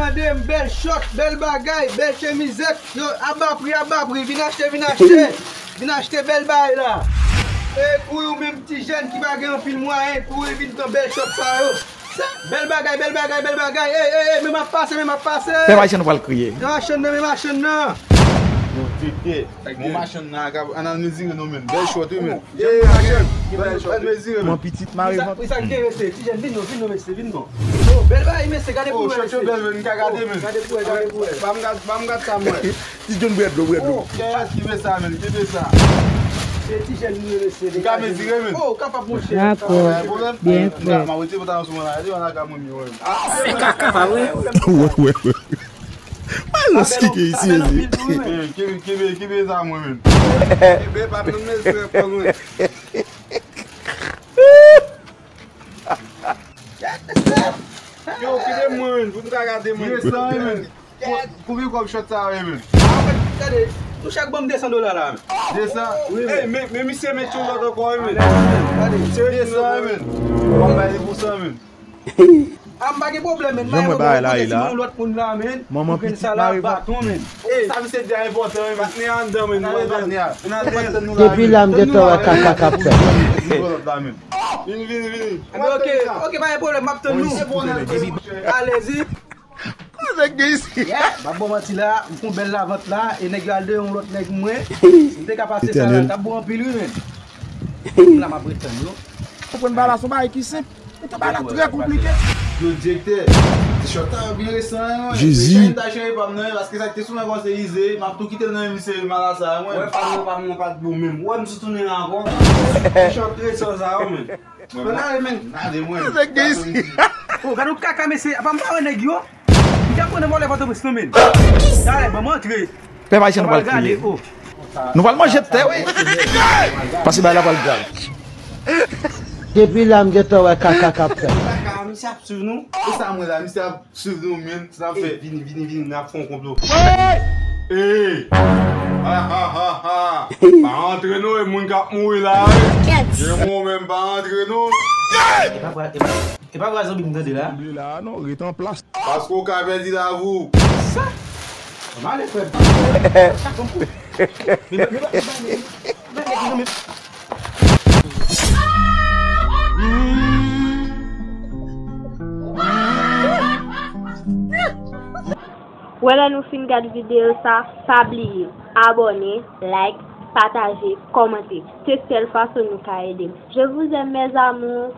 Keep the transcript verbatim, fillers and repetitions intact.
Tande m, bèl chòt, bèl bagay, bèl chemizèt. Yo, aba pri, aba pri, vin achte, vin achte. Vin achte bèl bagay la. E pou ou menm ti jèn ki pa gen anpil mwayen, kouri vin pran bèl chòt sa yo. Bèl bagay, bèl bagay, bèl bagay. Ey, ey, ey, men m ap pase, men m ap pase. Pè Machann pral kriye. Men machann nan, men machann nan. Bon, direktè, bon machann nan, an al mezire non, men. Bèl chòt, wi, men. Jèn machann, ki bèl chòt, mezire, men. Mwen pitit mare vant. Sa k gen, mesye? Ti jèn, vin non, vin non, mesye, vin non. Oh, bèl bagay, mesye, gade pou wè, mesye. Chòt yo bèl, men, m ka gade, men. Gade pou wè, gade pou wè. Ban m gad, ban m gad sa, mwen. Ti John bwè dlo, bwè dlo. Oh, kiyès ki fè sa, men? Ki fè sa? Se ti jèn nou ye, mesye. Ou ka mezire, men. Oh, ou kapab, monchè. Dakò. Byen fèt. M a wete pantalon sou mwen la, li wè la ka mwen, mwen. Fè kaka, pa vre? Wè, wè, wè. Mwen, lòs ki gen isi, isi. Kenbe, kenbe, kenbe sa mwen, men. Kenbe, pa pran mezire pou mwen. Yo, kite mwen, pou m ka gade mwen. Desann, men. Konbyen kòb chòt sa yo ye, men? Ah, men, gade, nou chak ban m de san dola la, men. De san? Wi, men. Ey, men, men misye met yon lòt ankò, wi, men. Gade. Misye met yon lòt, men. Ban m bay li pou san, men. Ah, m pa gen pwoblèm, men. Jan mwen bay la, e la. Yon lòt moun la, men. Manman pitit mare vant. Baton, men. Ey, sa misye di a enpòtan, wi, men. Patnè anndan, men. Patnè a. Depi la, m gentan wè kaka k ap fèt. Vini, vini, vini. Ah, men, ok, ok, pa gen pwoblèm, m ap tann nou. Alezi. Kòman nèg gen isi? Yeah, m ap ba w manti la, m fè yon bèl lavant la, e nèg yo al deyò yon lòt nèg mwen. M te ka pase sa la, l t ap bon anpil, wi, men. M la, m ap ret tann yo. Konprann bagay la, se yon bagay ki senp. Poutan bagay la trè konplike. Yo, direktè, ti chòt sa yo byen resan, wi. Jezi. Deja m ta chanje pa m nan, paske sa ki te sou mwen kòmanse ize, m ap tou kite l nan men misye mal a sa, wi. Wè, pa m nan, pa m nan, pa t bon menm. Wè, m sou tounen la ankò. Ti chòt resan sa yo, men. Mwen, mwen, mwen, mwen, mwen. Nèg gen isi. Oh, gade yon kaka, mesye. Apa m pa wè nèg yo? Li ka pran nan vòlè Pòtoprens, non, men. Talè, ban m antre. Pè Ayisyen, nou pral kriye. Nou pral manje tè, wi. Pase bay la pral grav. Depi la, m gentan wè kaka k ap fèt. Kaka, misye ap swiv nou. E sa mwen la, misye ap Swiv nou, men, sa n ap fè. Vini, vini, vini, n ap fè yon konplo. Ey! Ha, ha, ha, ha! Pa antre non, e moun k ap mouri la, wi. Gen moun menm pa antre non. E pa vre, e pa, e pa vre, zanmi m tande la. Li la, non, ret an plas. Paske w ka pèdi lavi w. Sa? M ale, frè m. Sa konplo. Men, men, men, men, men, men, men, men. Wè lè nou fin gad videyo sa, pa bliye abòne, like, pataje, kòmante. Se sèl fason nou ka ede m. Je vous aime, mes amours.